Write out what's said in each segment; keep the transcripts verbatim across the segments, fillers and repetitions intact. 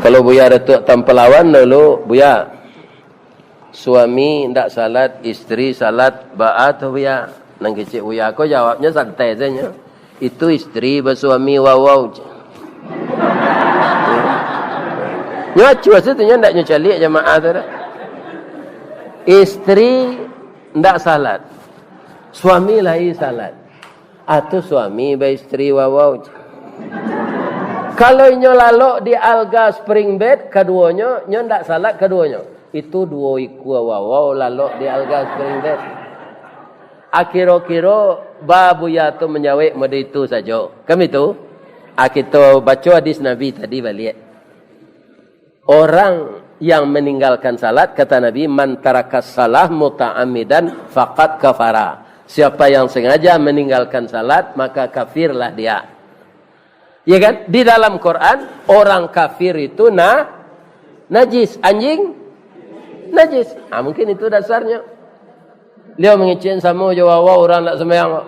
Kalau Buya Datuak Tampalawan dulu, Buya, suami ndak salat, istri salat, baa tu, Buya? Nan kecek Buya ko jawabnyo santai sajo. Itu istri basuami wawau. Nyo acuah situ, nyo ndak nyo caliak jamaah tu dah. Istri ndak salat, suami lai salat. Atau suami baistri wawau. Kalau inyo lalok di alga spring bed, kaduonyo, nyo ndak salat kaduonyo. Itu duo ikua wawau lalok di alga spring bed. Akiro-kiro, ba Buya tu manjawek model itu sajo. Kan itu? Ah, kito baco hadis Nabi tadi baliak. Orang yang meninggalkan salat, kata Nabi, "Man tarakas salah muta'ammidan faqad kafara." Siapa yang sengaja meninggalkan salat, maka kafirlah dia. Ya kan? Di dalam Quran, orang kafir itu na-, najis. Anjing najis. Ah, mungkin itu dasarnya. Liau mangecek samo jo wawau urang ndak sumbayang ko.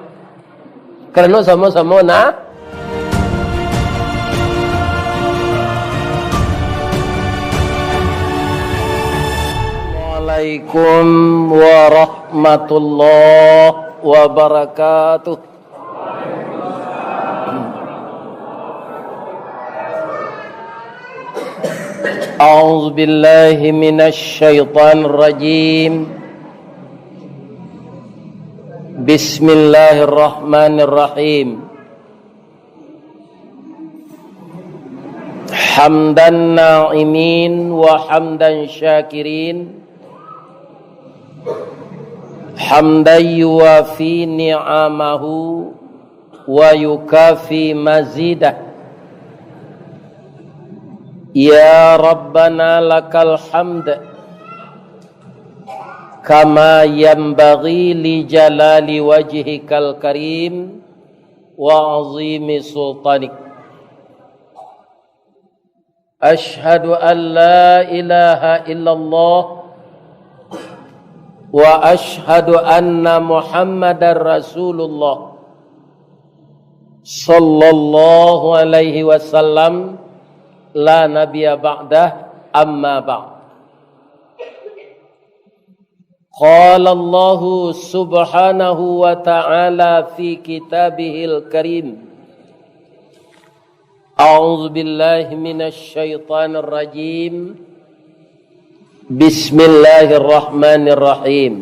Karano samo-samo na. Assalamualaikum warahmatullahi wabarakatuh. أعوذ بالله من الشيطان الرجيم. بسم الله الرحمن الرحيم. حمد الناعمين وحمد الشاكرين، حمدا يوافي نعمه ويكافئ مزيده. يا ربنا لك الحمد كما ينبغي لجلال وجهك الكريم وعظيم سلطانك. أشهد أن لا إله إلا الله وأشهد أن محمدا رسول الله صلى الله عليه وسلم، لا نبي بعده، أما بعد. قال الله سبحانه وتعالى في كتابه الكريم، أعوذ بالله من الشيطان الرجيم. بسم الله الرحمن الرحيم.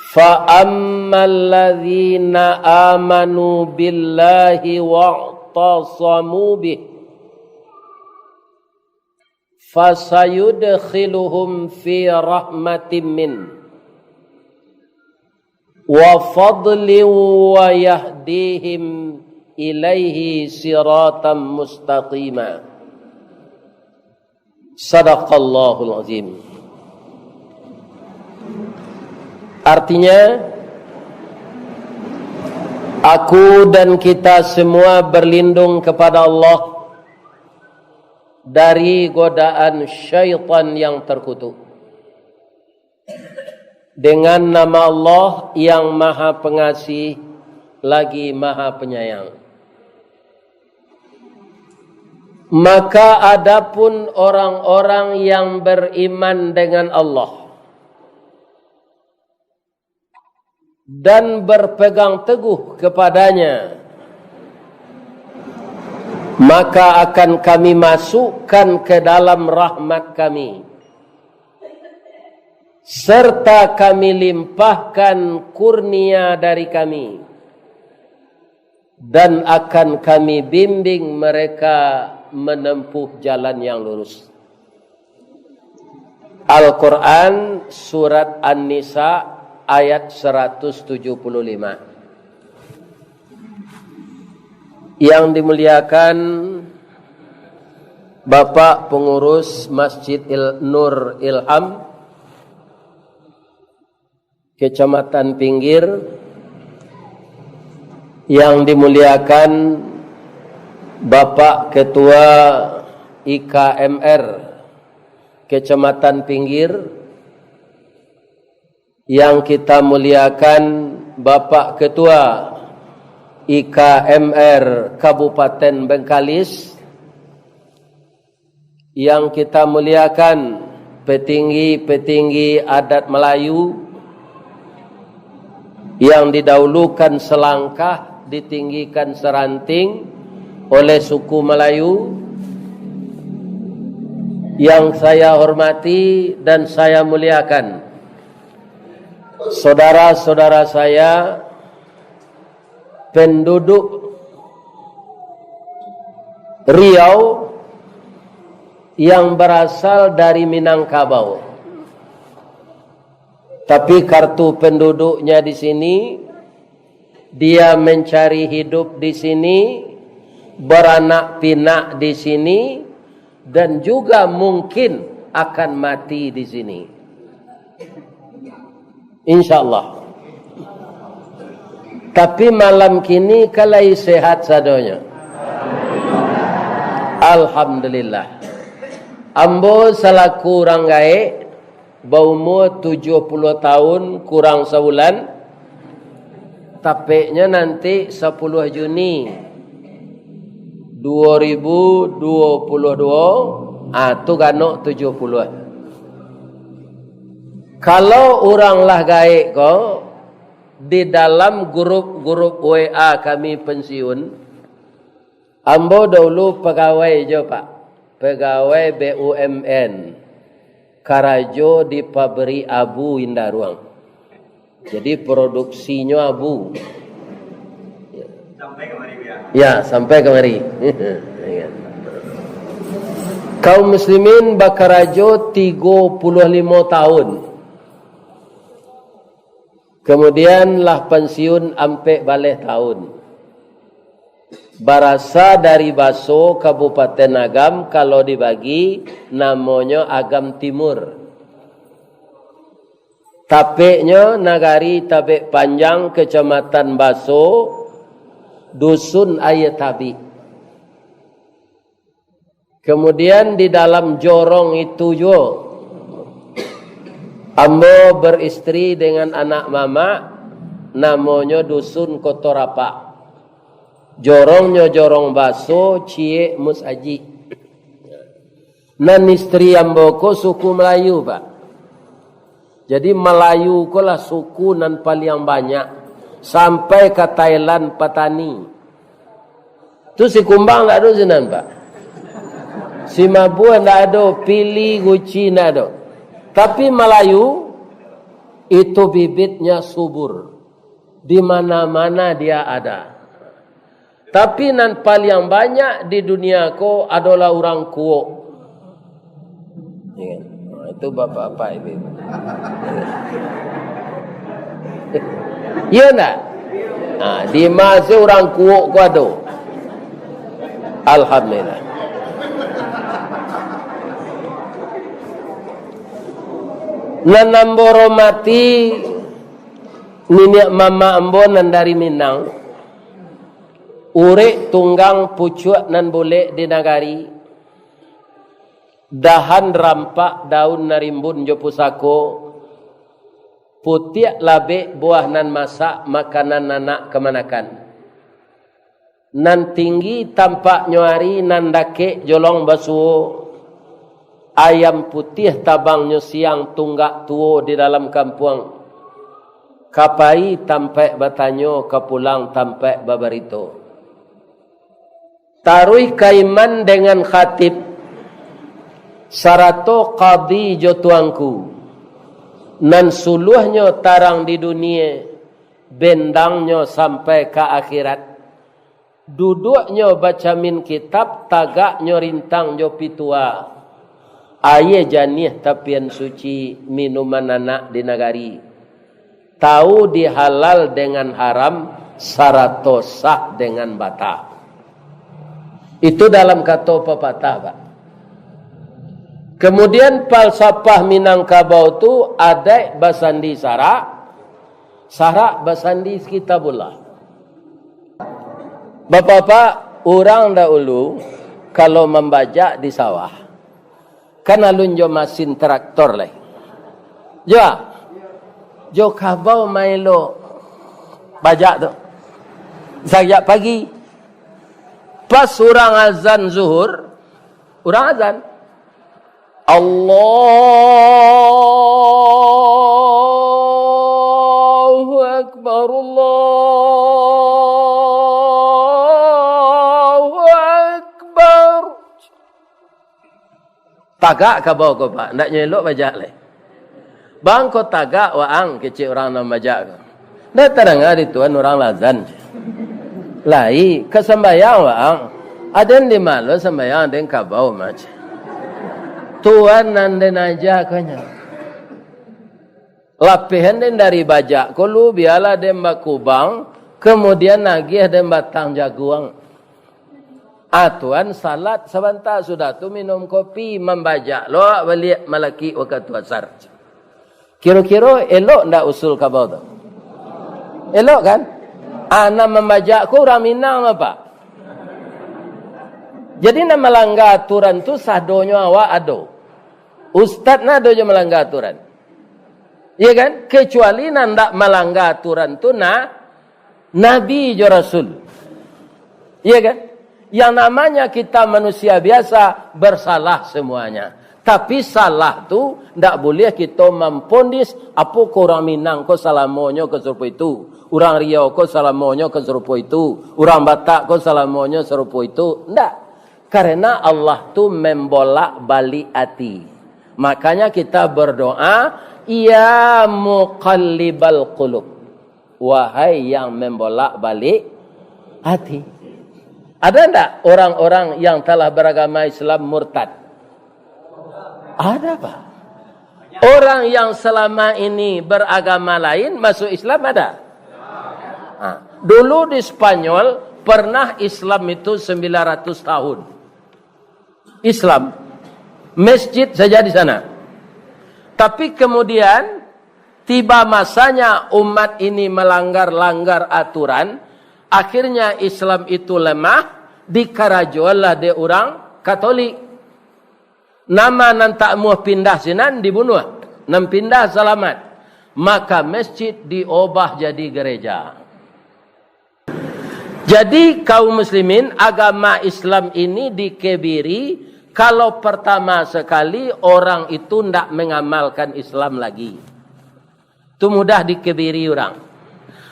فأما الذين آمنوا بالله واعتصموا به فسيدخلهم في رحمة منه وفضل ويهديهم إليه صراطا مستقيما. صدق الله العظيم. Artinya, aku dan kita semua berlindung kepada Allah dari godaan syaitan yang terkutuk. Dengan nama Allah yang Maha Pengasih, lagi Maha Penyayang. Maka adapun orang-orang yang beriman dengan Allah dan berpegang teguh kepada-Nya, maka akan Kami masukkan ke dalam rahmat Kami, serta Kami limpahkan kurnia dari Kami, dan akan Kami bimbing mereka menempuh jalan yang lurus. Al-Quran, Surat An-Nisa, ayat seratus tujuh puluh lima. Yang dimuliakan Bapak Pengurus Masjid Il-, Nur Ilham, Kecamatan Pinggir, yang dimuliakan Bapak Ketua I K M R Kecamatan Pinggir, yang kita muliakan Bapak Ketua I K M R Kabupaten Bengkalis, Yang kita muliakan, petinggi-petinggi adat Melayu, yang didahulukan selangkah, ditinggikan seranting oleh suku Melayu, yang saya hormati dan saya muliakan, saudara-saudara saya, penduduk Riau yang berasal dari Minangkabau. Tapi kartu penduduknya di sini, dia mencari hidup di sini, beranak pinak di sini, dan juga mungkin akan mati di sini. Insya Allah. Tapi malam kini ka lai sehat sadonyo. Alhamdulillah. Ambo salaku urang gaek, baumua tujuah puluah tahun kurang sabulan, tapeknyo nanti sapuluah Juni dua ribu dua puluh dua, ah, tu ganok tujuah puluah. Kalau urang lah gaek ko, di dalam grup-grup W A kami pensiun, ambo dahulu pegawai jo, Pak. Pegawai B U M N. Karajo di pabrik abu Indaruang. Jadi, produksinyo abu. Sampai kamari, Bu, ya? Ya, sampai kamari. Kaum muslimin bakarajo tigo puluah limo tahun. Kemudian lah pensiun ampek baleh tahun. Barasa dari baso Kabupaten Agam, kalau dibagi, namonyo Agam Timur. Tapeknyo Nagari Tabek Panjang, Kecamatan Baso, Dusun Aia Tabik. Kemudian di dalam jorong itu juo, ambo beristri dengan anak mamak, namonyo Dusun Koto Rapak. Jorongnyo jorong baso, ciek musajik. Nan istri ambo ko suku Melayu, Pak. Jadi, Malayu ko lah suku nan paliang banyak, sampai ka Thailand patani. Tu si kumbang ndak ado sinan, Pak. Si mabua ndak ado, pili, guci ndak ado. Tapi Malayu, itu bibitnya subur. Di mana-mana dia ada. Tapi nan paliang banyak di dunia ko adolah urang Kuok. Ya kan? Nah, itu bapak-bapak itu. Iya ndak? Nah, di ma se urang Kuok ko ado. Alhamdulillah. Nan ambo hormati, niniak mamak ambo nan dari Minang, urek tunggang pucuak nan bulek di nagari, dahan rampak daun nan rimbun jo pusako, putiak labek buah nan masak, makanan anak kamanakan. Nan tinggi tampaknyo ari, nan dakek jolong basuo. Ayam putiah tabangnyo siang, tunggak tuo di dalam kampuang. Ka pai tampaik batanyo, ka pulang tampaik babarito. Taruih ka imam dengan khatib, sarato kadi jo tuanku. Nan suluahnyo tarang di dunie, bendangnyo sampai ka akhirat. Duduaknyo bacamin kitab, tagaknyo rintang jo pitua. Aia janiah tapian suci, minuman anak di nagari. Tau di halal dengan haram, sarato sah dengan bata. Itu dalam kato papatah, Pak. Kemudian, falsafah Minangkabau tu, adaik basandi sarak, sarak basandi Kitabullah. Bapak-bapak, urang dahulu kalau mambajak di sawah, kan alun jo masin traktor lai. Jo, jo kabau maelo bajak tu. Sajak pagi, pas urang azan zuhur, urang azan, Allahu Akbar, Allahu Akbar. Tagak kabau ko, Pak. Ndak nyo elok bajak lai. Bang, ko tagak waang, kecek urang nan bajak ko. Ndak tadanga di Tuan urang lazan. Lai, ka sambayang waang. Aden di ma lo sambayang, aden kabau mah. Tuan nan den aja ko nyo. Lapehan den dari bajak ko lu, bialah den bakubang, kemudian agiah den batang jaguang. Ah, Tuan salat sabanta, sudah tu minum kopi, mambajak lo baliak malakik wakatu asar. Kiro-kiro elok ndak usul kabau tu? Elok kan? Ah, nan mambajak ko urang Minang apa? Jadi nan malangga aturan tu sadonyo awak ado. Ustaz nan ado jo malangga aturan. Iya kan? Kecuali nan ndak malangga aturan tu na-, nabi jo rasul. Iya kan? Yang namanya kita manusia biasa, bersalah semuanya. Tapi salah tu ndak buliah kito mampondis, apo ko urang Minang ko salamonyo ko sarupo itu, urang Riau ko salamonyo ko sarupo itu, urang Batak ko salamonyo sarupo itu. Ndak. Karena Allah tu membolak-balik ati. Makanya kita berdoa, "Ya muqallibal qulub." Wahai yang membolak-balik ati. Ada ndak orang-orang yang telah beragama Islam murtad? Ada, Pak. Orang yang selama ini beragama lain masuk Islam ada? Ha. Dulu di Spanyol pernah Islam itu sembilan ratus tahun. Islam. Masjid saja di sana. Tapi kemudian, tiba masanya umat ini melanggar-langgar aturan, akhirnya Islam itu lemah, dikarajoanlah dek urang Katolik. Nama nan tak muah pindah sinan dibunuah, nan pindah salamat. Maka masjid diobah jadi gereja. Jadi, kaum muslimin, agama Islam ini dikebiri, kalau pertama sekali orang itu ndak mengamalkan Islam lagi. Tu mudah dikebiri urang.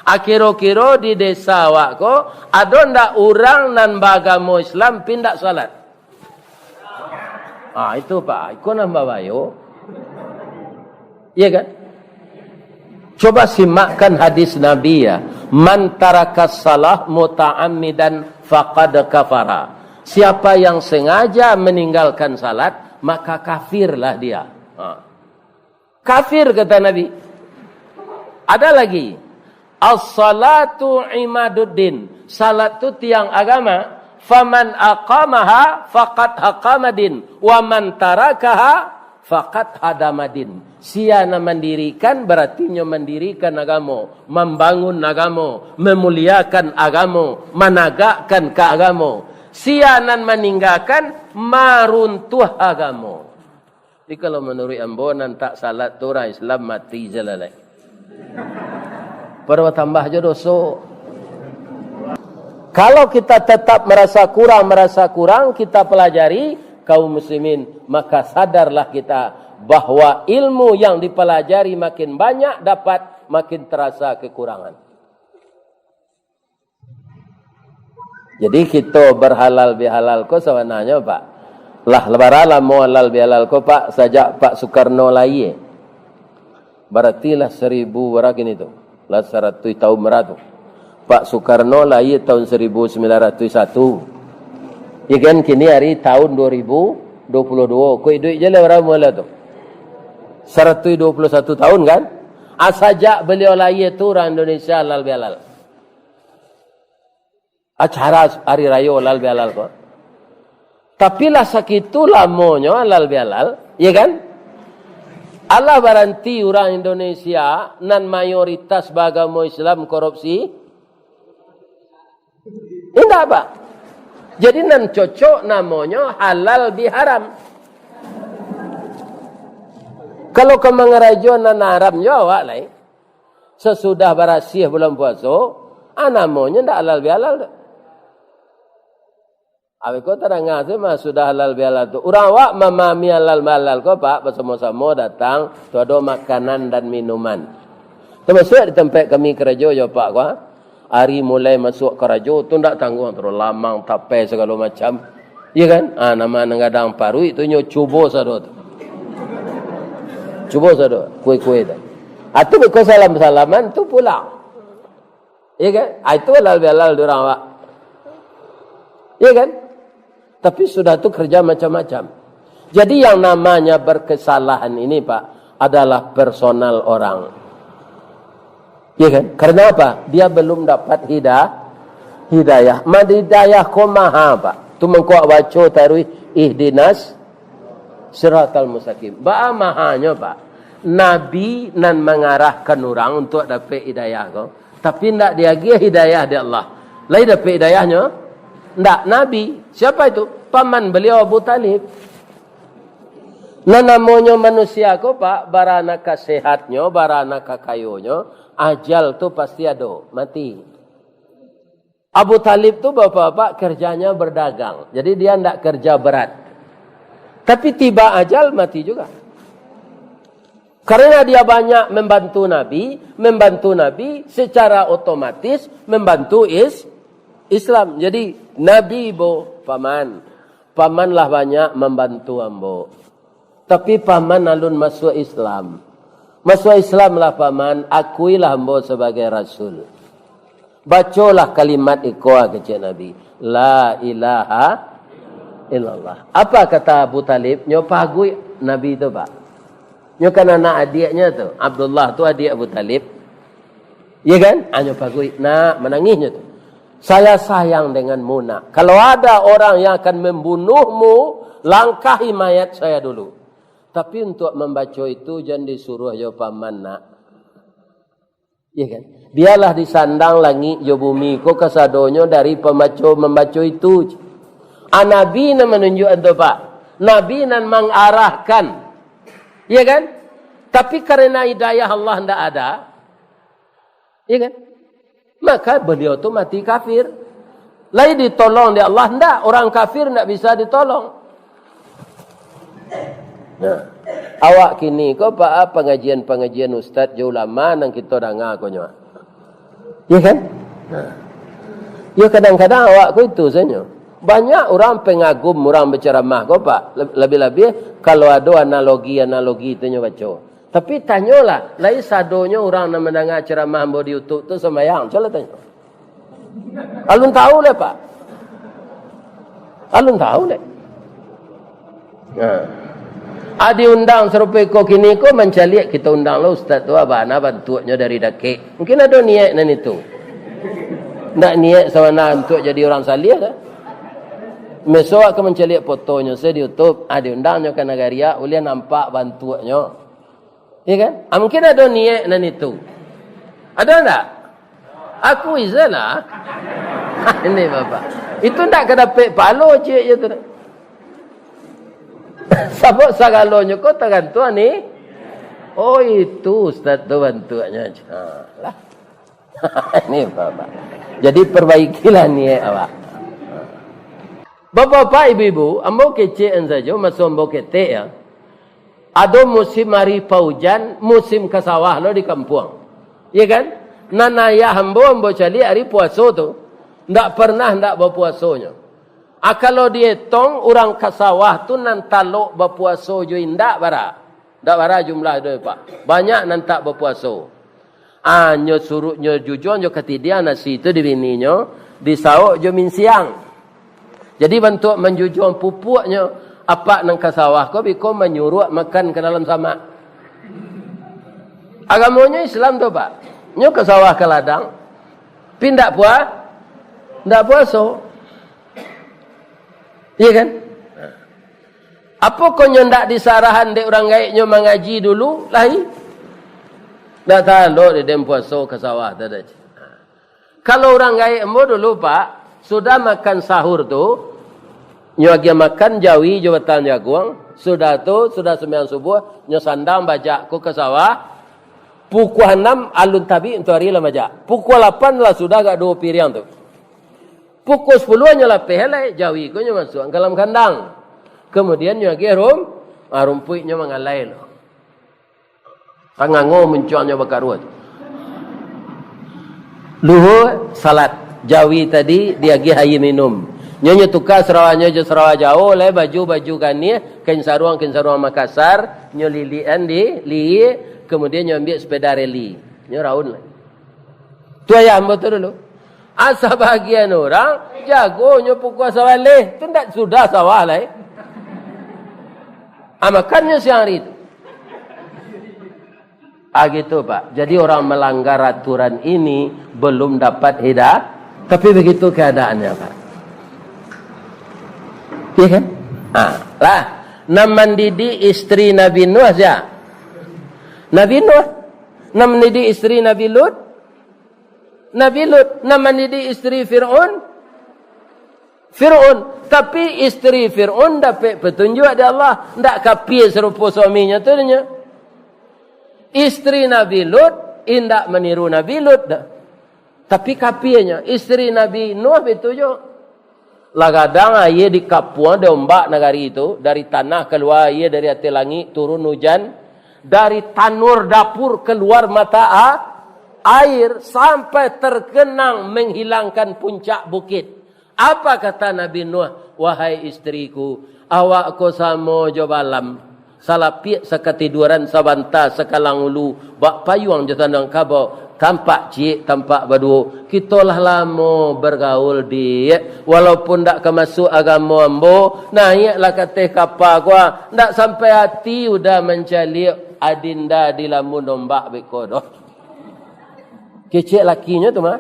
Akiro-kiro di desa awak ko, ado ndak urang nan baagamo Islam, pi ndak salat? Ah, itu, Pak. Iko nan babayo. Iya kan? Coba simakkan hadis Nabi ya. "Man tarakas salah muta'ammidan faqad kafara." Siapa yang sengaja meninggalkan salat, maka kafirlah dia. Ha. Kafir, kata Nabi. Ada lagi, "As-salatu imaduddin." Salat tu tiang agama. "Faman aqamaha faqad haqamadin, wa man tarakaha faqad hadamadin." Sia nan mandirikan, baratinyo mandirikan agamo, mambangun agamo, mamuliakan agamo, managakkan ka agamo. Sia nan maninggakan, maruntuah agamo. Jadi, kalau manuruik ambo, nan tak salat tu urang Islam mati se lah lai. Pado batambah jo doso. Kalau kita tetap merasa kurang, merasa kurang, kita pelajari, kaum muslimin, maka sadarlah kita bahwa ilmu yang dipelajari makin banyak dapat, makin terasa kekurangan. Jadi, kito berhalal bihalal ko sabananyo, Pak. Lah, bara lamo halal bihalal ko, Pak, sajak Pak Sukarno lahia? Barati lah saribu bara kini tu. Lah saratuih taun bara tu. Pak Sukarno lahia taun saribu sambilan ratuih satu. Ya kan, kini ari taun dua ribu dua puluh dua. Ko iduik je lah bara lamo lah tu. Saratuih dua puluh satu taun kan? Ah, sajak baliau lahia tu urang Indonesia halal bihalal. Acara hari rayo halal bihalal ko. Tapi lah sakitu lamonyo halal bihalal, ya kan? Alah baranti urang Indonesia nan mayoritas baagamo Islam korupsi? Indak, Pak. Jadi nan cocok namonyo halal biharam. Kalau ka mangarajo nan haram jo awak lai. Sasudah barasiah bulan puaso, ah, namonyo ndak halal bihalal tu. Awak ko tadanga se mah sudah halal bihalal tu. Urang awak mamahami halal bihalal ko, Pak, basamo-samo datang, tu ado makanan dan minuman. Tamasuak di tampek kami karajo jo, Pak, ko. Ari mulai masuak karajo tu ndak tangguang tu, lamang, tapeh, sagalo macam. Iyo kan? Ah, nama nan gadang paruik tu nyo cubo sado tu. Cubo sado, kue-kue tu. Ah, tu beko salam-salaman tu pulang. Iya kan? Ah, itu halal bihalal di urang awak. Iya kan? Tapi sudah tu kerja macam-macam. Jadi yang namanya berkesalahan ini, Pak, adalah personal orang. Iya kan? Karena apa? Dia belum dapat hida-, hidayah. Madidayah ko maha, Pak. Tu mangko baco taruih ihdinas siratal mustaqim. Baa mahanyo, Pak? Nabi nan mangarahkan urang untuak dapek hidayah ko. Tapi ndak diagiah hidayah dek Allah. Lai dapek hidayahnyo? Ndak, Nabi. Siapa itu? Paman beliau Abu Talib. Nah, namonyo manusia ko, Pak, bara nan ka sehatnyo, bara nan ka kayonyo, ajal tu pasti ado, mati. Abu Talib tu, Bapak-bapak, kerjanya berdagang. Jadi, dia ndak kerja berat. Tapi tiba ajal, mati juga. Karena dia banyak membantu Nabi, membantu Nabi secara otomatis membantu is-, Islam. Jadi, Nabi, bo, paman. Paman lah banyak membantu ambo. Tapi paman alun masuak Islam. Masuak Islam lah paman, akuilah ambo sebagai rasul. Bacolah kalimat iko, kecek Nabi. La ilaha illallah. Apa kata Abu Talib? Nyo paguik Nabi tu, Pak. Nyo kan anak adiaknyo tu. Abdullah tu adiak Abu Talib. Iya kan? Anyo paguik. Nak, manangihnyo tu. Saya sayang denganmu, nak. Kalau ada orang yang akan membunuhmu, langkahi mayat saya dulu. Tapi untuk membaco itu, jan disuruah jo paman, nak. Iya kan? Bialah disandang langik jo bumi ko kasadonyo dari pambaco mambaco itu. Ah, Nabi nan manunjuak tu, Pak. Nabi nan mangarahkan. Iya kan? Tapi karena hidayah Allah ndak ada, iya kan? Maka beliau tu mati kafir. Lai ditolong dek Allah? Ndak, orang kafir ndak bisa ditolong. Nah, awak kini ko, Pak, ah, pangajian-pangajian ustaz jo ulama nan kito danga ko nyo. Iya kan? Nah. Yo, kadang-kadang awak ko itu sajo. Banyak urang pengagum urang bacaramah ko, Pak. Leb-, labiah-labiah kalau ado analogi-analogi tu nyo baco. Tapi tanyolah, lai sadonyo urang nan mandanga caramah ambo di YouTube tu sumbayang? Cubolah tanyo. Alun tahu lai, Pak. Alun tahu lai. Nah. Ah, diundang sarupo iko kini ko mancaliak, kito undang lah ustaz tu, ah, bana bantuaknyo dari dakek. Mungkin ado niaik nan itu. Ndak niaik sabana untuak jadi urang saliah dah. Besok ka mancaliak fotonyo se di YouTube, ah, diundangnyo ka Nagariak, ulih nampak bantuaknyo. Iya kan? Ah, mungkin ado niaik nan itu. Ado ndak? Aku izalah. Ini Bapak. Itu ndak ka dapek pahalo ciek je tu. Sabab sagalonyo ko tagantuang ni. Oh, itu ustaz tu bantuaknyo. Ha, lah. Ini Bapak. Jadi perbaikilah niaik awak. Bapak-bapak, ibu-ibu, ambo kecek an sajo, maso ambo ketek ya. Ado musim ari paujan, musim ka sawah lo di kampuang. Iya kan? Nan ayah ambo, ambo caliak ari puaso tu. Ndak pernah ndak bapuasonyo. Ah, kalau dietong, urang ka sawah tu nan talok bapuaso jo indak bara? Ndak bara jumlah doh, Pak. Banyak nan tak bapuaso. Ah, nyo suruh nyo jujuang jo katidiang nasi tu di bininyo, disaok jo minsiang. Jadi bantuak manjujuang pupuaknyo, apak nan ka sawah ko biko manyuruak makan ka dalam samak. Agamonyo Islam tu, Pak. Nyo ka sawah ka ladang, pi ndak pua-, ndak puaso. Iya kan? Apo ko nyo ndak disarahan dek urang gaek nyo mangaji dulu, lai? Ndak talok dek den puaso ka sawah tu dah. Kalau urang gaek ambo dulu, Pak, sudah makan sahur tu, nyo agiah makan jawi jo batang jaguang, sudah tu, sudah sumbayang subuah, nyo sandang bajak ko ka sawah, pukua anam alun tabik ntu ari lah majak. Pukua lapan lah sudah agak duo piriang tu. Pukul sapuluah nyo lapeh lai, jawi ko nyo masuak ka dalam kandang. Kamudian nyo agiah rum-, ah, rumpuiknyo mangalai lo. Tangango muncuangnyo bakaruah tu. Luhua, salat. Jawi tadi diagiah aia minum. Nyo, nyo tuka sarawanyo jo sarawa jao, lai baju, baju ganiah, kain saruang, kain saruang Makassar, nyo lilikan di lihia, kamudian nyo ambiak sepeda reli. Nyo raun lai. Tu ayah ambo tu dulu. Ah, sabagian urang jagonyo pukua sabaleh, tu ndak sudah sawah lai. Ah, makannyo siang hari tu. Ah, gitu, Pak. Jadi, orang melanggar aturan ini belum dapat hidayah. Tapi begitu keadaannya, Pak. Iya kan? Ah, lah. Nan mandidik isteri Nabi Nuh sia? Nabi Nuh. Nan mandidik isteri Nabi Lut? Nabi Lut. Nan mandidik isteri Fir'aun? Fir'aun. Tapi isteri Fir'aun dapek petunjuk dari Allah. Ndak kapia sarupo suaminyo tu, nyo. Isteri Nabi Lut indak maniru Nabi Lut doh. Tapi kapianyo, isteri Nabi Nuh itu jo. Lah gadang aia dikapuang dek ombak nagari tu, dari tanah kalua aia, dari ateh langik turun ujan, dari tanur dapur kalua mata a-, air, sampai tergenang menghilangkan puncak bukit. Apa kata Nabi Nuh, "Wahai isteriku, awak ko samo jo balam, salapiak sakatiduaran, sabanta sakalang ulu, bak payuang jo tandang kabau, tampak ciek, tampak baduo. Kito lah lamo bagaul, Diak. Walaupun ndak ka masuak agamo ambo, naiaklah ka ateh kapa ko, ah. Ndak sampai ati uda mancaliak adinda dilamun ombak beko doh." Kecek lakinyo tu mah.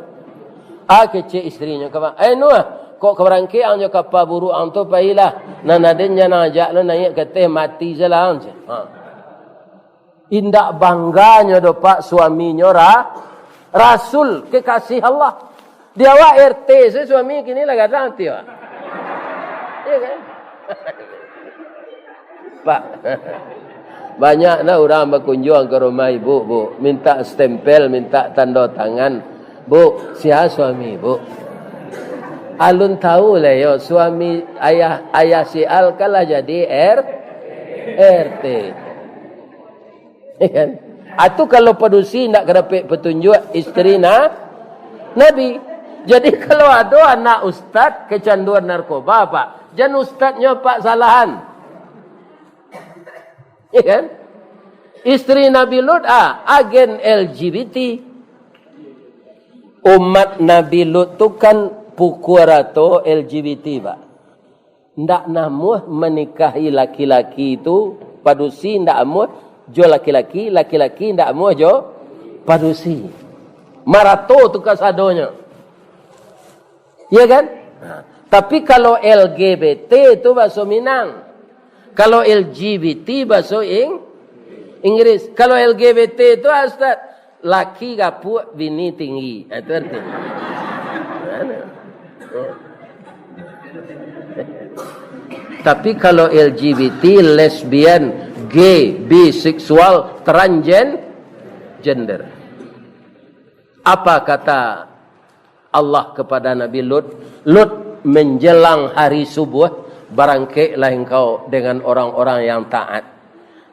Ah, kecek isterinyo ka, "Eh, Nuh, kok ka barangkek ang jo kapa buruak ang tu, pailah. Nan aden jan ajak lo naiak ka ateh, mati se lah ang," cek. Ha. Indak bangganyo doh, Pak, suaminyo ra-, rasul kekasih Allah. Di awak R T se suami kini lah gadang ati awak. Iya kan? Pak, banyak nah urang bakunjuang ka rumah ibu, Bu, minta stempel, minta tando tangan. "Bu, sia suami, Bu?" Alun tahu lah yo, suami ayah, ayah si Al kan lah jadi R-, R T. Ya kan? Atu kalau padusi ndak ka dapek petunjuk isteri na-, Nabi. Jadi kalau ado anak ustad kecanduan narkoba, Pak, jan ustadnyo, Pak, salahan. Ya kan? Isteri Nabi Lut, ah, agen L G B T. Umat Nabi Lut tu kan pukua rato L G B T, Pak. Ndak namuah manikahi laki-laki tu, padusi ndak amuah jo laki-laki, laki-laki ndak amuah jo padusi. Marato tu kasadonyo. Ya kan? Nah, tapi kalau L G B T tu bahaso Minang. Kalau L G B T bahaso Ing-, Inggris. Kalau L G B T tu, Ustaz, laki gapuak, bini tinggi. Ha, itu artinya. Mana? Tapi kalau L G B T, lesbian, gay, biseksual, transgen-, gender. Apa kata Allah kepada Nabi Lut, "Lut, menjelang hari subuh, barangkeklah engkau dengan orang-orang yang taat.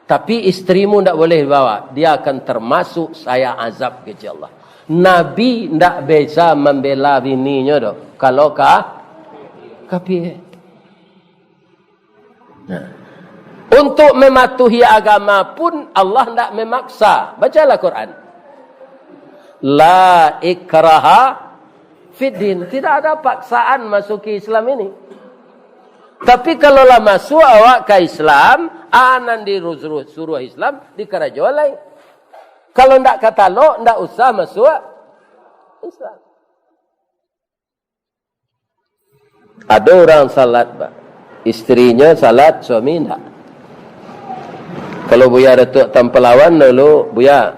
Tapi istrimu ndak boleh bawa, dia akan termasuk saya azab," kecek Allah. Nabi ndak bisa mambela bininyo doh, kalau ka-, kafir. Nah, untuk mematuhi agama pun Allah ndak memaksa. Bacalah Quran. La ikraha fiddin. Tidak ada paksaan masuki Islam ini. Tapi kalau lah masuk awak ka Islam, anan di suruh, suruh Islam, dikarajo lai. Kalau ndak katalok, ndak usah masuk Islam. Ado urang salat, Pak. Isterinyo salat, suami indak. Kalau Buya Datuak Tampalawan dulu, "Buya,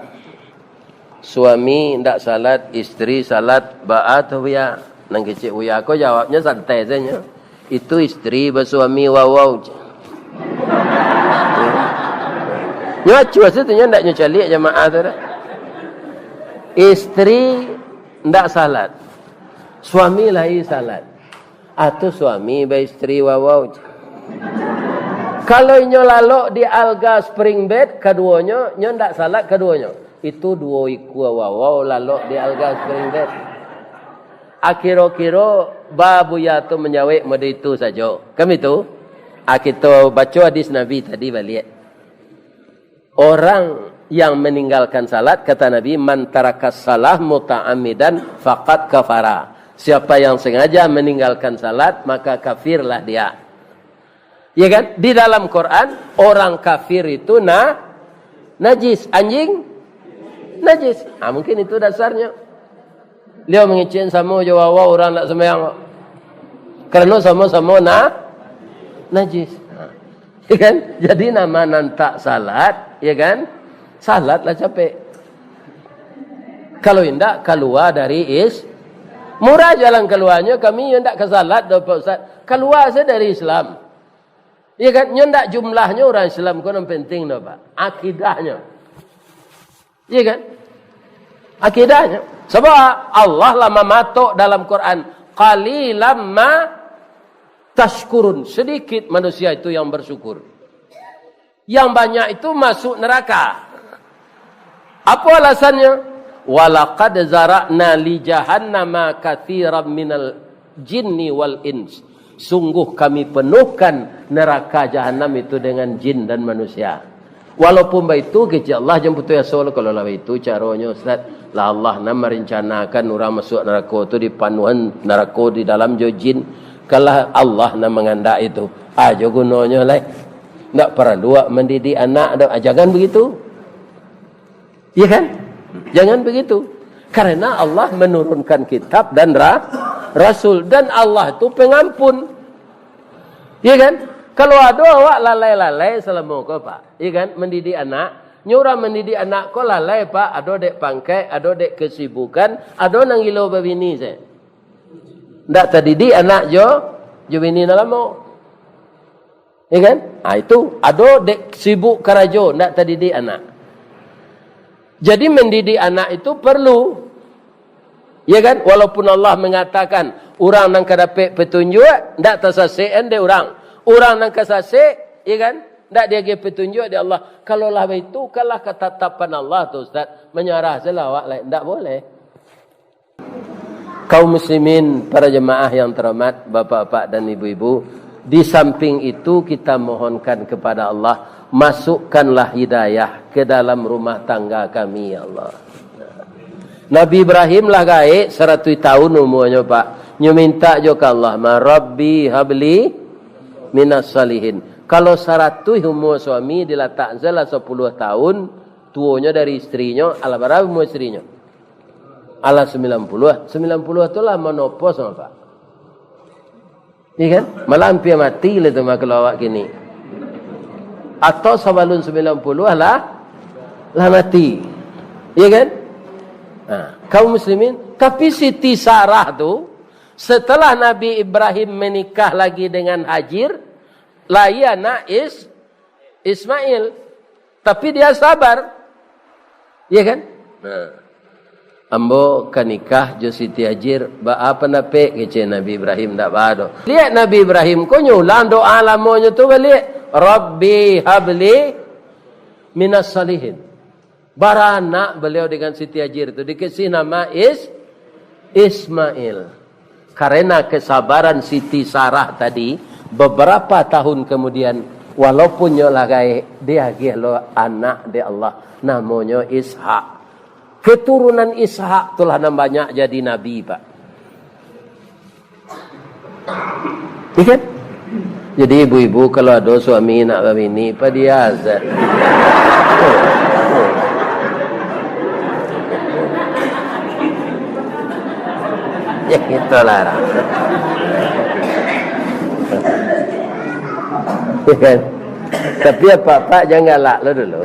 suami indak salat, isteri salat, baa tu, Buya?" Nan kecek Buya ko jawabnyo santai sajo. "Itu isteri basuami wawau," cek. Nyo acuah se tu, nyo ndak nyo caliak jamaah tu dah. Isteri ndak salat. Suami lai salat. Ah, tu suami baistri wawau. Kalau inyo lalok di alga spring bed, kaduonyo, nyo ndak salat kaduonyo. Itu duo ikua wawau lalok di alga spring bed. Akiro-kiro, ba buya tu manjawek mode itu sajo. Kan itu? Ah, kito baco hadis Nabi tadi baliak. Orang yang meninggalkan salat, kata Nabi, "Man tarakas salah muta'ammidan faqad kafara." Siapa yang sengaja meninggalkan salat, maka kafirlah dia. Ya kan? Di dalam Quran, orang kafir itu na-, najis. Anjing najis. Ah, mungkin itu dasarnya. Liau mangecek samo jo wawau urang ndak sumbayang. Karano samo-samo na-, najis. Ha. Ya kan? Jadi, nan ma nan tak salat, ya kan? Salatlah capek. Kalau indak, kalua dari is-, murah jalan kaluanyo, kami yo ndak ka salat doh, Pak Ustaz. Kalua sajo dari Islam. Ya kan? Nyo ndak jumlahnyo urang Islam ko nan penting doh, Pak. Akidahnyo. Iya kan? Akidahnyo. Sabab Allah lah mamatok dalam Quran, "Qalilam ma tashkurun." Sedikit manusia itu yang bersyukur. Yang banyak itu masuk neraka. Apa alasannya? "Walaqad zara'na li jahannama katsiran minal jinni wal ins." Sungguh Kami penuhkan neraka jahanam itu dengan jin dan manusia. Walaupun baitu, kecek Allah, jan putuih asa lah, kalau lah baitu caronyo, Ustaz. Lah Allah nan marencanakan urang masuak narako tu, dipanuahan narako di dalam jo jin. Kalau Allah nan mangandak itu, ajo gunonyo lai. Ndak paralu awak mandidik anak doh. Ah, jangan begitu. Iya kan? Jangan begitu. Karena Allah menurunkan kitab dan ra-, rasul. Dan Allah tu pengampun. Iya kan? Kalau ado awak lalai-lalai salamo ko, Pak. Iya kan? Mendidik anak. Nyo urang mendidik anak ko lalai, Pak. Ado dek pangkek, ado dek kesibukan, ado nan gilo babini se. Ndak tadidik anak jo, jo bini nan lamo. Ya kan? Ah, itu ado dek sibuk karajo, ndak tadidik anak. Jadi, mendidik anak itu perlu. Ya kan? Walaupun Allah mengatakan, urang nan ka dapek petunjuk, ndak tasasek dek urang. Urang nan ka sasek, ya kan? Ndak diagiah petunjuk dek Allah. Kalau lah baitu, kalah katatapan Allah tu, Ustaz. Manyarah sajolah awak lai. Ndak boleh. Kaum muslimin, para jemaah yang terhormat, bapak-bapak dan ibu-ibu, di samping itu kita mohonkan kepada Allah, masukkanlah hidayah ke dalam rumah tangga kami, ya Allah. Nabi Ibrahim lah gaek saratuih tahun umuanyo, Pak. Nyo mintak jo ka Allah, ma, "Rabbi habli minas salihin." Kalau saratuih umua suami, dilatak sajolah sapuluah tahun, tuonyo dari istrinyo, alah bara umua istrinyo? Alah sambilan puluah. Sambilan puluah tu lah menopause mah, Pak. Iya kan? Malah ampia mati lah tu mah kalau awak kini. Atau sabalun sambilan puluah lah, lah mati. Iya kan? Nah, kaum muslimin, tapi Siti Sarah tu, setelah Nabi Ibrahim menikah lagi dengan Hajir, lahia anak Is-, Ismail. Tapi dia sabar. Iya kan? Nah. "Ambo ka nikah jo Siti Hajir, baa pandapek?" kecek Nabi Ibrahim, "Ndak baa doh." Liek Nabi Ibrahim ko nyo ulang doa lamonyo tu baliak. "Rabbi habli minas salihin." Baranak beliau dengan Siti Hajir tu, dikasih nama Is-, Ismail. Karena kesabaran Siti Sarah tadi, beberapa tahun kemudian, walaupun nyo lah gaek, diagiah lo anak dek Allah, namonyo Ishak. Keturunan Ishak tu lah nan banyak jadi nabi, Pak. Iya kan? Jadi ibu-ibu kalau ado suami nak babini, padiah se. Ya, itulah. Ya kan? Tapi apak-apak jan galak lo dulu.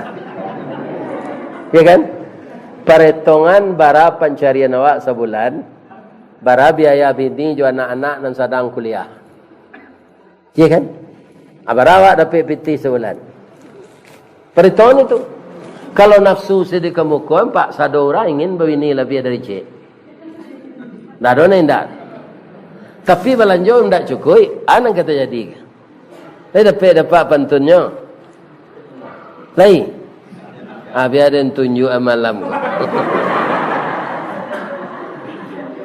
Ya kan? Paretongan bara pancarian awak sabulan, bara biaya bini jo anak-anak nan sadang kuliah. Iya kan? Ah, bara awak dapek pitih sabulan. Paretongan itu. Kalau nafsu sadekamuko, Pak, sado urang ingin babini labiah dari ciek. Ndak ado nan indak. Tapi balanjo indak cukuik, a nan ka tajadi. Lai dapek, dapek pantunnyo? Lai? Ah, bia den tunjuak malam ko.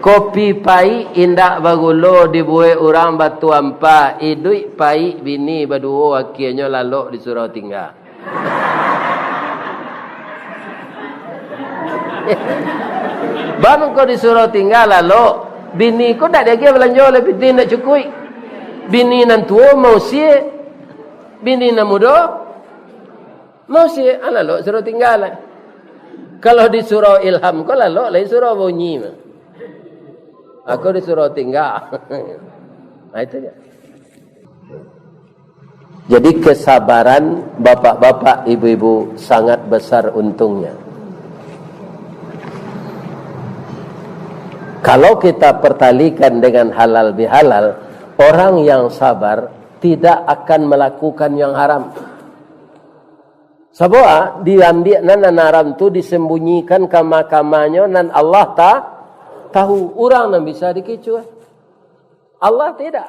Kopi paik indak bagulo dibuek urang Batu Ampa, iduik paik bini baduo, akienyo lalok disuruah tingga. Bang ko disuruah tingga lalok, bini ko ndak diagiah balanjo lai, pitih ndak cukuik. Bini nan tuo mausie, bini nan mudo mausie, ah, lalok suruah tingga lai. Kalau disuruah Ilham ko lalok lai suruah bunyi mah. Aku disuruah tingga. Nah, itu dia. Jadi, kesabaran bapak-bapak, ibu-ibu sangat besar untungnya. Kalau kita pertalikan dengan halal bihalal, orang yang sabar tidak akan melakukan yang haram. Sabab, ah, diambiak nan, nan haram tu disembunyikan kama-kamanyo, nan Allah ta-, tahu. Urang nan bisa dikicua, Allah tidak.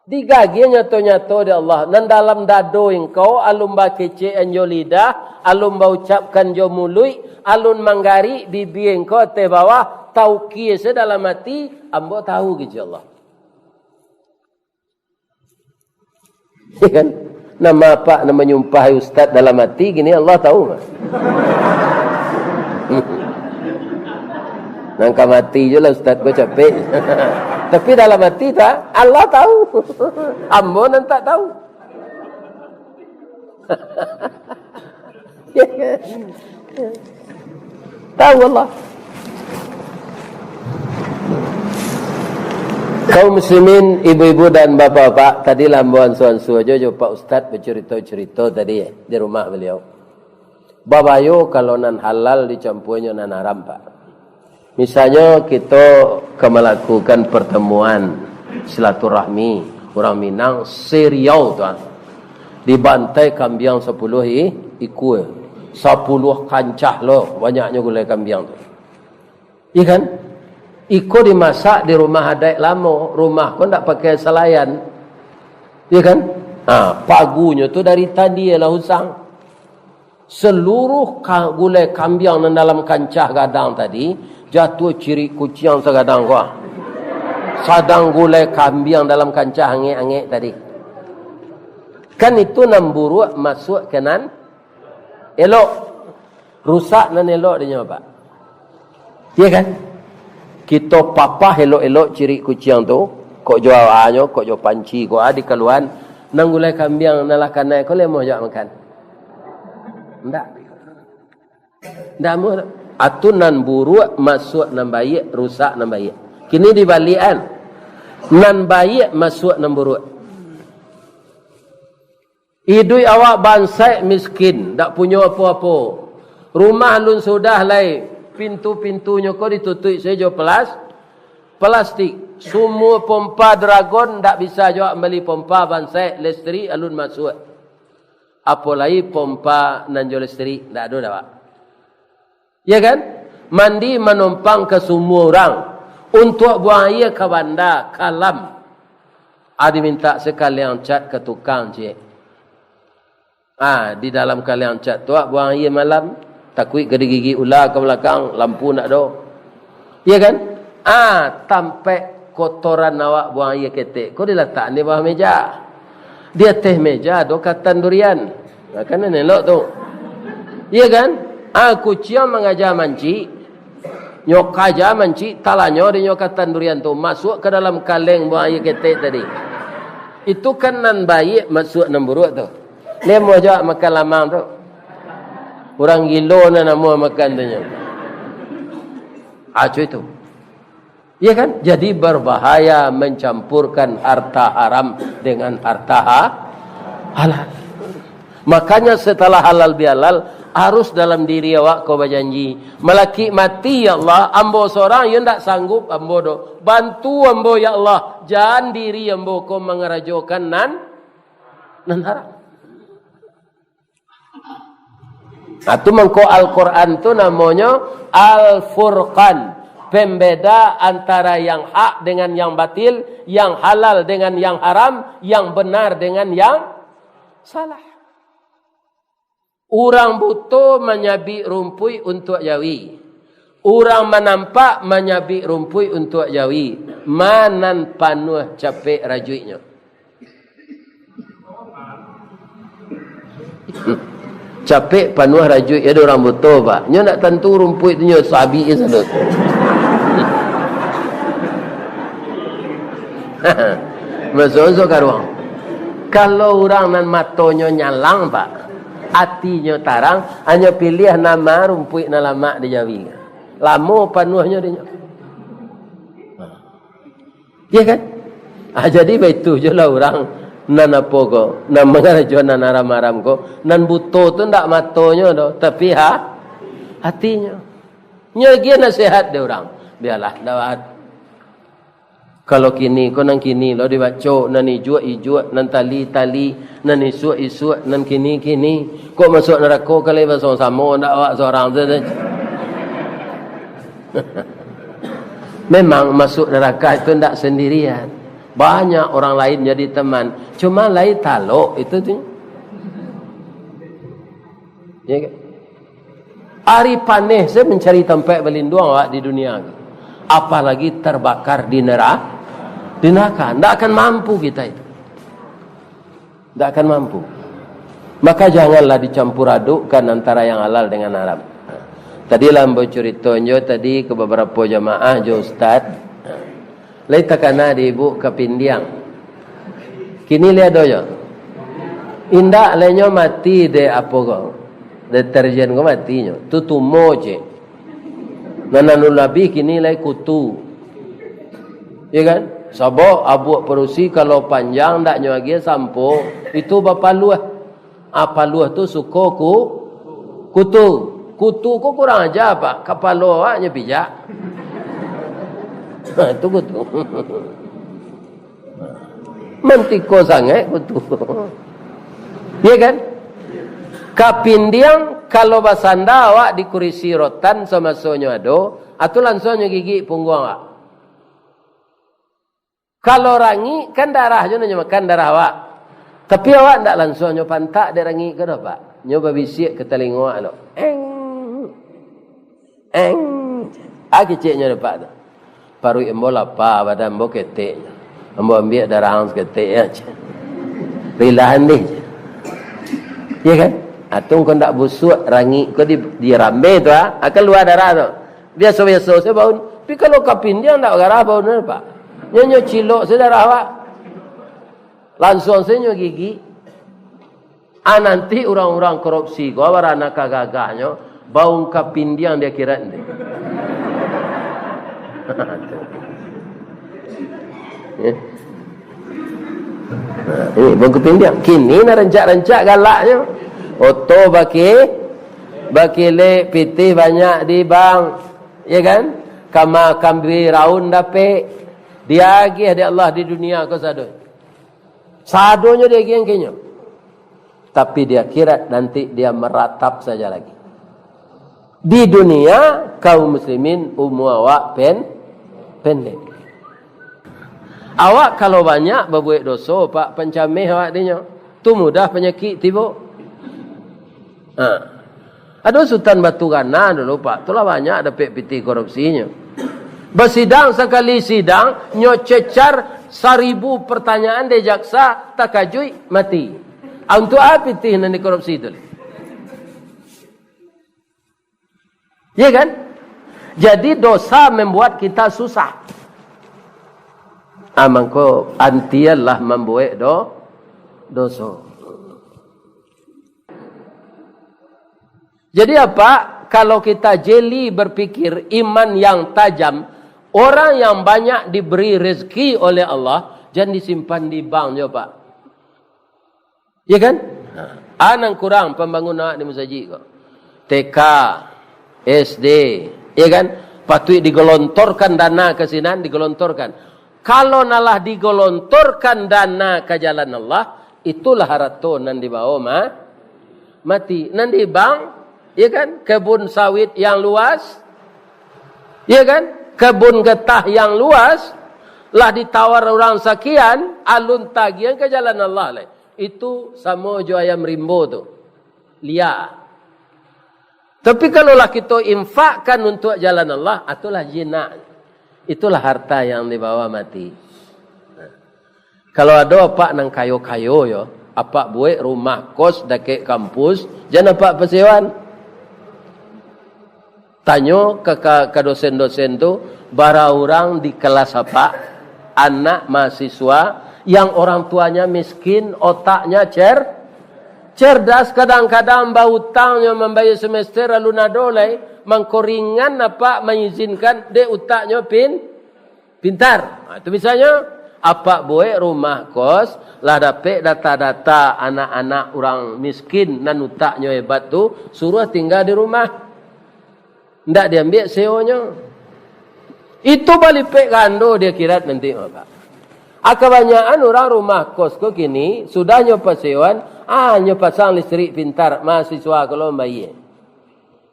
Digagiah nyato-nyato dek Allah. Nan dalam dado engkau, alun bakecek an jo lidah, alun baucapkan jo muluik, alun manggarik bibia engkau ateh bawah, taukia se dalam ati, ambo tahu, kecek Allah. Iya kan? Nama apak nan manyumpahi ustaz dalam ati, kini Allah tahu mah. Nan ka mati jo lah ustaz ko capek. Tapi dalam ati tak, Allah tahu. Ambo nan tak tahu. Tahu Allah. Kaum muslimin, ibu-ibu dan bapak-bapak, tadi lah ambo ansua-ansua jo, jo Pak Ustaz bacarito-carito tadi, eh, di rumah beliau. Babayo kalau nan halal dicampuanyo nan haram, Pak. Misalnyo, kito ka malakukan partamuan silaturahmi urang Minang se-Riau tu, ah. Dibantai kambiang sapuluah i-, ikua. Sapuluah kancah lo banyaknyo gulai kambiang tu. Iya kan? Iko dimasak di rumah adaik lamo, rumah ko ndak pakai salayan. Iya kan? Ha, pagunyo tu dari tadi lah usang. Saluruah ka-, gulai kambiang nan dalam kancah gadang tadi, jatuah cirik kuciang sagadang ko. Sadang gulai kambiang dalam kancah angek-angek tadi. Kan itu nan buruak masuak ka nan elok. Rusak nan elok dinyo, Pak. Iya kan? Kito papah elok-elok cirik kuciang tu, kok jo awanyo, kok jo panci, kok a dikaluan, nan gulai kambiang nan lah kanai ko lai amuah jo makan? Ndak. Ndak amuah. Atu nan buruak masuak nan baiak, rusak nan baiak. Kini dibaliakan. Nan baiak masuak nan buruak. Iduik awak bansaik miskin, ndak punyo apo-apo. Rumah alun sudah lai, pintu-pintunyo ko ditutuik sajo jo pelas-, pelastik. Sumua pompa Dragon, ndak bisa jo awak mambali pompa bansaik, listrik alun masuak. Apo lai pompa nan jo listrik, ndak ado doh, Pak. Ya kan? Mandi manompang ka sumua urang, untuak buang aia ka banda, kalam. A dimintak sakaliang cat ka tukang, ciek. Ah, di dalam kaliang cat tu, ah, buang aia malam, takuik ka digigik ula ka balakang, lampu ndak ado. Ya kan? Ah, tampek kotoran awak buang aia ketek ko dilatak di bawah meja. Di ateh meja ado katan durian. Nah, kan elok tu. Iya kan? Ah, kuciang mangaja mancik, nyo kaja mancik, talanyo di nyo katan durian tu, masuak ka dalam kaleng buang aia ketek tadi. Itu kan nan baiak masuak nan buruak tu. Lai amuah jo makan lamang tu. Urang gilo nan amuah makan tu nyo. Acuh itu. Iya kan? Jadi berbahaya mencampurkan harta haram dengan harta ha-, halal. Makanya setelah halal bihalal, harus dalam diri awak ko bajanji, malakik mati, "Ya Allah, ambo sorang yo ndak sanggup ambo doh. Bantu ambo, ya Allah, jan diri ambo ko mangarajokan nan, nan haram." Nah, tu mangko Al-Quran tu namonyo Al-Furqan. Pembeda antara yang hak dengan yang batil, yang halal dengan yang haram, yang benar dengan yang salah. Urang buto manyabik rumpuik untuak jawi. Urang manampak manyabik rumpuik untuak jawi. Ma nan panuah capek rajuiknyo? Capek panuah rajuik, ado urang buto, Pak. Nyo ndak tantu rumpuik tu nyo sabik je sadot. Masuk-masuk ka ruang. Kalau urang nan matonyo nyalang, Pak, atinyo tarang, hanyo piliah nan ma rumpuik nan lamak di jawi. Lamo panuahnyo dinyo. Ya kan? Ah, jadi baitu jo lah urang nan apo ko, nan mangarajo nan haram-haram ko, nan buto tu ndak matonyo doh, tapi ha, hatinyo. Nyo agiah nasihat dek urang, bialah ndak. Kalau kini ko nan kini lo dibaco, nan ijuak-ijuak, nan tali-tali, nan isuak-isuak, nan kini-kini. Kok masuak narako ka lai basamo-samo, ndak awak surang tu. Memang masuak narako tu ndak sandirian. Banyak urang lain jadi teman. Cuma lai talok itu tu. Ya kan? Ari paneh se mancari tampek balinduang awak di dunia ko. Apalagi tabakar di nera-, di narako. Ndak akan mampu kita itu. Ndak akan mampu. Maka janganlah dicampur adukkan antara yang halal dengan haram. Tadi lah ambo curito nyo tadi ka babarapo jamaah jo ustaz. Lai takana di ibu kapindiang. Kini lai ado nyo? Indak lai, nyo mati dek apo ko? Deterjen ko mati nyo. Tu tumo ciek. Nan anu labiah kini lai kutu. Ya kan? Sabab abuak padusi kalau panjang ndak nyo agiah sampo, itu bapaluah. Ah, paluah tu suko ku-, kutu. Kutu ko kurang aja, Pak. Kapalo awak nyo pijak. Ha, tu kutu. Mantiko sangaik kutu. Ya kan? Kapindiang, kalau basanda awak di kurisi rotan samasonyo ado, atu lansuang nyo gigik pungguang awak. Kalau rangik, kan darah jo nan nyo makan, darah awak. Tapi awak ndak lansuang nyo pantak dek rangik ko doh, Pak. Nyo babisiak ka talingo awak lo. Eng. Eng. Ah, keceknyo dek Pak tu. Paruik ambo lapa, badan ambo ketek. Ambo ambiak darah ang saketek, ya, cek. Rilahan deh, cek. Ya kan? Atau kau ndak busuak, rangik kau di, di rambe tu, ah, akan luar darah tu. Biaso-biaso se baun. Tapi kalau kapindiang ndak garah baun, Pak. Nyo, nyo cilok se darah, Pak. Lansuang se nyo gigik. Ah, nanti urang-urang korupsi ko, barana ka gagahnyo, baun kapindiang di akhirat nanti. Ya. Nah, ini baun kapindiang. Kini nah rancak-rancak galaknyo. Oto baki-, bakilek, pitih banyak di bank. Ya kan? Kama kambing raun dapek. Diagiah dek Allah di dunia ko sado. Sadonyo diagiah angkenyo. Tapi di akhirat nanti dia meratap saja lagi. Di dunia, kaum muslimin, umua awak pen-, pendek. Awak kalau banyak babuek doso, Pak, pancameh awak dinyo. Tu mudah panyakik tibo. Ha. Ado Sutan Batu Gana dulu, Pak. Tu lah banyak dapek pitih korupsinyo. Basidang sakali sidang, nyo cecar saribu pertanyaan dek jaksa, takajuik, mati. Ah, untuak apo pitih nan dikorupsi tu? Ya kan? Jadi dosa membuat kita susah. Ah, mangko antianlah mambuek do-, doso. Jadi apa? Kalau kita jeli berpikir, iman yang tajam, orang yang banyak diberi rezeki oleh Allah, jan disimpan di bank jo, Pak. Ya kan? Ha. Ah, nan kurang pambangun awak di masajik ko. T K, S D, ya kan? Patuik digelontorkan dana ka sinan, digelontorkan. Kalau nalah digelontorkan dana ka jalan Allah, itulah harato nan dibawo ma-, mati. Nan di bank, ya kan? Kebun sawit yang luas, ya kan? Kebun getah yang luas, lah ditawar urang sakian, alun tagiah ka jalan Allah lai. Itu samo jo ayam rimbo tu. Lia. Tapi kalau lah kito infakkan untuak jalan Allah, ah, itulah jinak. Itulah harta yang dibawa mati. Kalau ado apak nan kayo-kayo yo, apak buek rumah kos dakek kampus, jan apak pasewan. Tanyo ka, ka, ka dosen-dosen tu, bara urang di kelas apak, anak mahasiswa, yang orang tuanya miskin, otaknya cer-, cerdas, kadang-kadang bautangnyo mambayar semester, lalu nado lai, mangko ringan apak maizinkan, dek utaknyo pin-, pintar. Ha, itu misalnyo, apak buek rumah kos, lah dapek data-data anak-anak urang miskin nan utaknyo hebat tu, suruah tingga di rumah. Ndak diambiak sewonyo. Itu balipek gando di akhirat nanti, Bapak. Ah, kabanyakan urang rumah kos ko kini, sudah nyo pasewan, ah, nyo pasang listrik pintar, mahasiswa ko lo mambayar.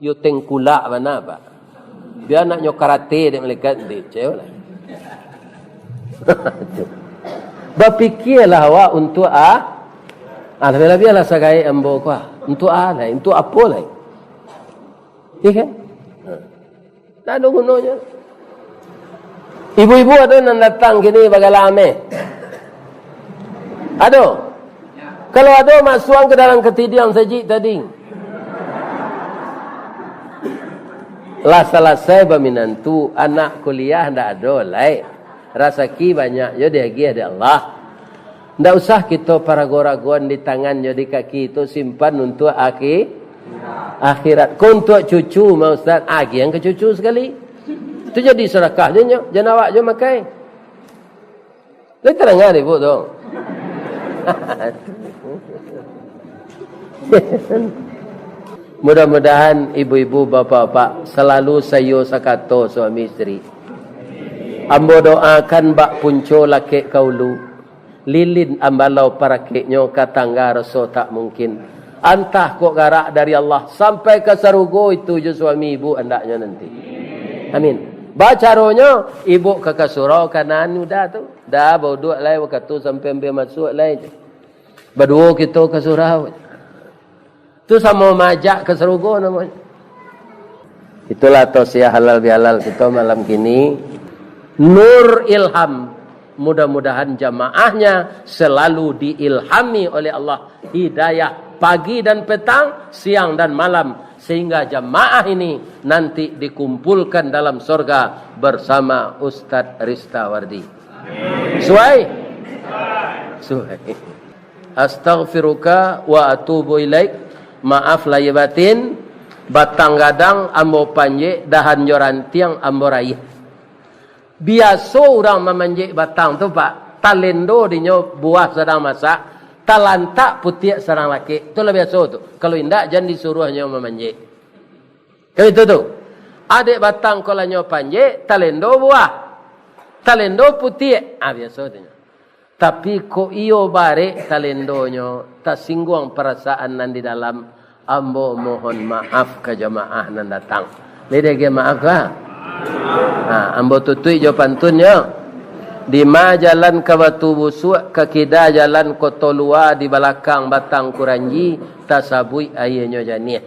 Yo tengkulak bana, Pak. Bia nak nyo karate dek malaikat nanti, cewek lah. Bapikialah awak untuak a-, ah, labiah-labiah lah sagaek ambo ko, ah. Untuak a lai, untuak apo lai? Iya kan? Ndak ado gunonyo. Ibu-ibu ado nan datang kini bagalah ameh? Ado? Kalau ado, masuakan ka dalam katidiang sajik tadi. Lah salasai baminantu, anak kuliah ndak ado lai. Rasaki banyak jo diagiah dek Allah. Ndak usah kito parago-ragoan di tangan jo di kaki tu, simpan untuak aki-, akhirat. Ko untuak cucu mah, Ustaz, agiahan ka cucu sakali. Tu jadi sadakah jo nyo, jan awak jo makai. Lai tadanga dek ibu tu. Mudah-mudahan ibu-ibu, bapak-bapak, salalu saiyo sakato suami isteri. Ambo doakan bak punco lakek ka ulu, lilin ambalau parakeknyo ka tangga raso tak mungkin. Antah kok garak dari Allah sampai ka sarugo, itu jo suami ibu andaknyo nanti. Amin. Bacaronyo, ibu ka, ka surau kanan udah tu. Dah bauduak lai wakatu sampai ampia masuak lai. Baduo kito ka surau. Tu samo maajak ka sarugo namonyo. Itulah tausiah halal bihalal kito malam kini. Nur Ilham. Mudah-mudahan jamaahnya selalu diilhami oleh Allah, hidayah pagi dan petang, siang dan malam, sehingga jamaah ini nanti dikumpulkan dalam sorga bersama Ustadz Ristawardi. Suai? Suai. Astaghfiruka wa atubu ilaik. Maaf lahir batin. Batang gadang ambo panjek, dahan jo rantiang ambo raih. Biaso urang mamanjek batang tu, Pak, talendo dinyo buah sadang masak, talantak putiak sadang lakek. Itulah biaso tu. Kalau indak, jan disuruah nyo mamanjek. Kan itu tu. Adek batang ko lah nyo panjek, talendo buah. Talendo putiak. Ah, biaso tu nyo. Tapi kok iyo barek talendonyo, tasingguang parasaan nan di dalam, ambo mohon maaf ka jamaah nan datang. Lai diagiah maaf ka? Ha, ambo tutuik jo pantunnyo. Dima jalan ka Batu Busuak, ka kida jalan Koto Lua, di balakang Batang Kuranji, tasabuik aianyo janiah.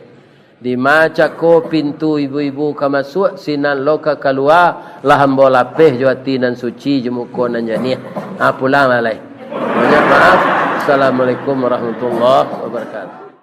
Dima cako pintu ibu-ibu ka masuak, sinan lo ka kalua, lah ambo lapeh jo ati nan suci, jo muko nan janiah. Ha, pulanglah lai. Banyak maaf. Assalamualaikum warahmatullahi wabarakatuh.